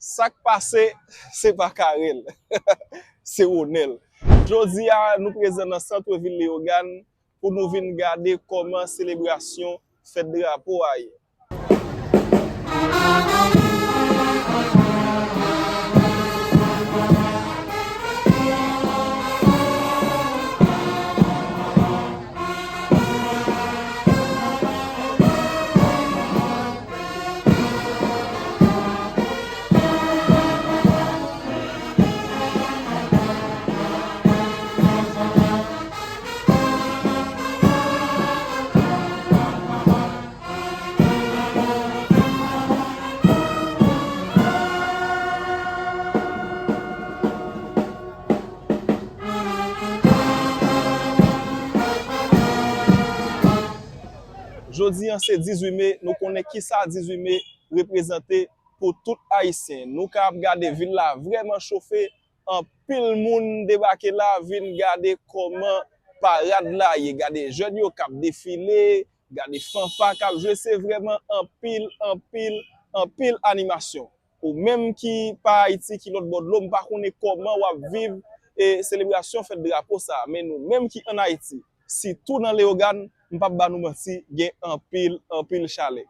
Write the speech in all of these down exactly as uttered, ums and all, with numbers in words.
Sa k pase, se pa Carel, se Ronel. Jodi a, nou prezan nan sant vil Leyogàn pou nou vin gade kòman selebrasyon fèt drapo a ye. Jodi an se dizuit me, nou konnen kisa dizuit me reprezante pou tout Ayisyen. Nou ka ap gade vil la vrèman chofe, anpil moun debake la, vin gade kòman parad la ye, gade jèn yo k ap defile, gade fanfa k ap jwe, se vrèman anpil, anpil, anpil animasyon. Ou menm ki pa Ayiti, ki lòt bò dlo, m pa konnen kòman w ap viv, e, selebrasyon fèt drapo sa a, men nou menm ki ann Ayiti, sitou nan Leyogàn, m p ap ba nou manti, gen anpil, anpil chalè.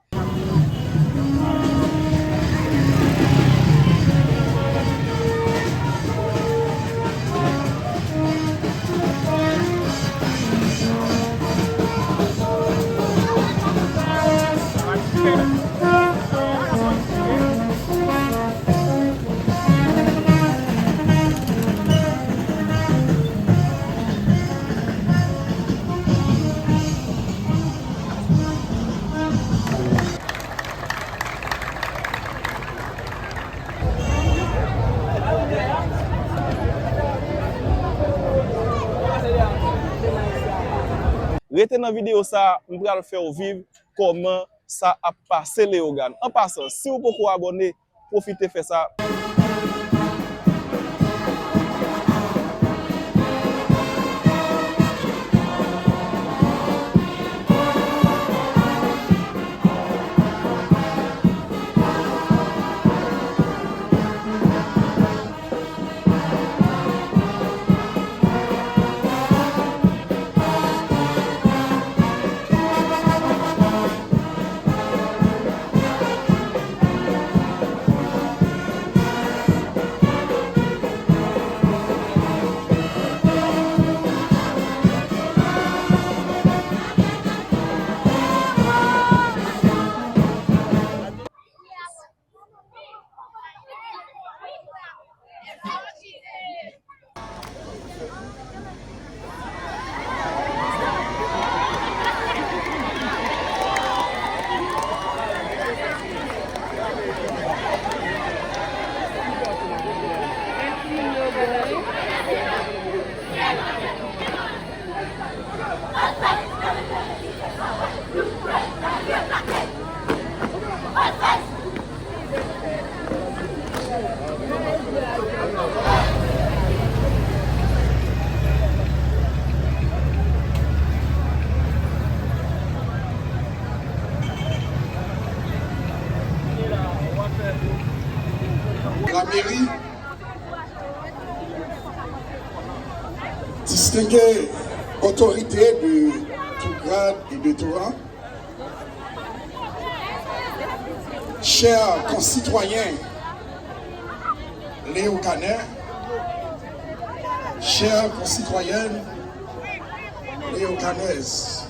Rete nan videyo sa a, m pral fè w viv kòman sa ap pase Leyogàn. An pasan, si w poko abòne, pwofite fè sa. La mairie, distinguées autorités de tout grade et de tout rang, chers concitoyens léogânais, chères concitoyennes léogânaises,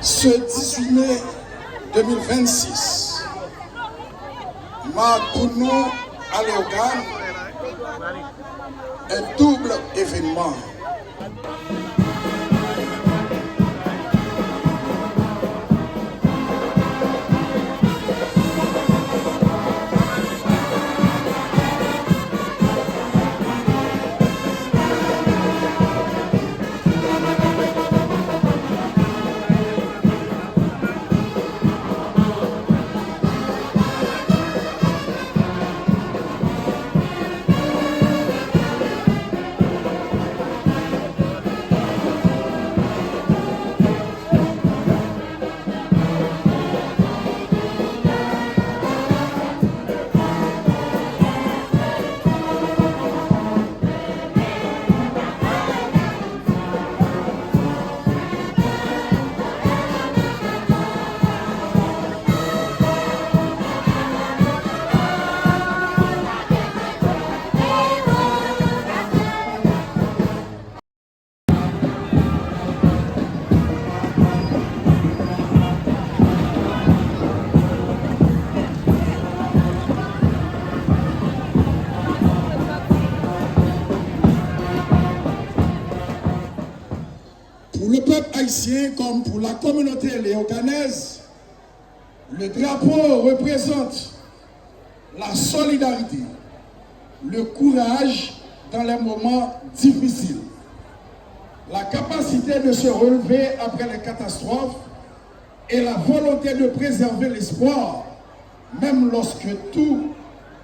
ce dix-huit mai deux mille vingt-six, marque pour nous à Léogâne un double événement. Comme pour la communauté léoganaise, le drapeau représente la solidarité, le courage dans les moments difficiles, la capacité de se relever après les catastrophes et la volonté de préserver l'espoir, même lorsque tout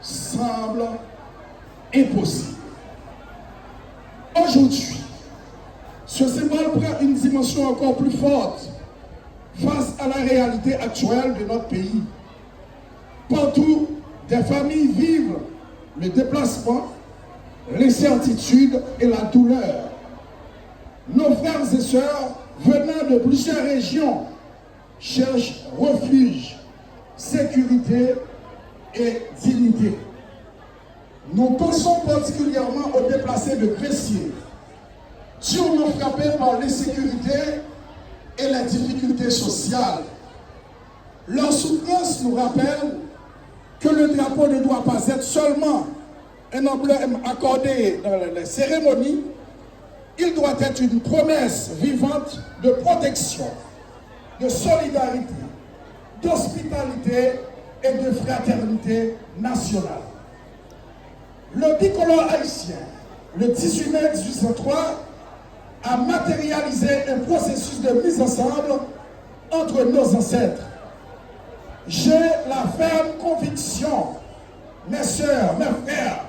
semble impossible. Aujourd'hui, ce symbole prend une dimension encore plus forte face à la réalité actuelle de notre pays. Partout, des familles vivent le déplacement, l'incertitude et la douleur. Nos frères et sœurs venant de plusieurs régions cherchent refuge, sécurité et dignité. Nous pensons particulièrement aux déplacés de Gressier, durement frappés par l'insécurité et les difficultés sociales. Leur souffrance nous rappelle que le drapeau ne doit pas être seulement un emblème accordé dans les cérémonies, il doit être une promesse vivante de protection, de solidarité, d'hospitalité et de fraternité nationale. Le bicolore haïtien, le dix-huit mai mille huit cent trois, a matérialisé un processus de mise ensemble entre nos ancêtres. J'ai la ferme conviction, mes sœurs, mes frères,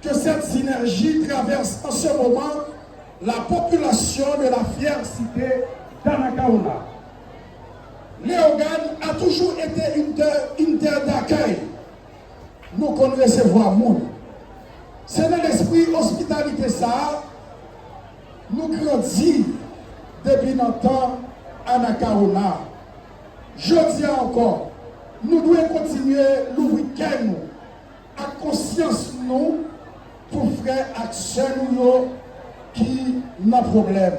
que cette synergie traverse en ce moment la population de la fière cité d'Anacaona. Léogâne a toujours été une terre, une terre d'accueil. Nou konn resevwa moun. Se nan lespri ospitalite sa a nou grandi depi nan tan Anacaona. Jodi a ankò, nou dwe kontinye louvri kè nou ak konsyans nou pou frè ak sè nou yo ki nan pwoblèm.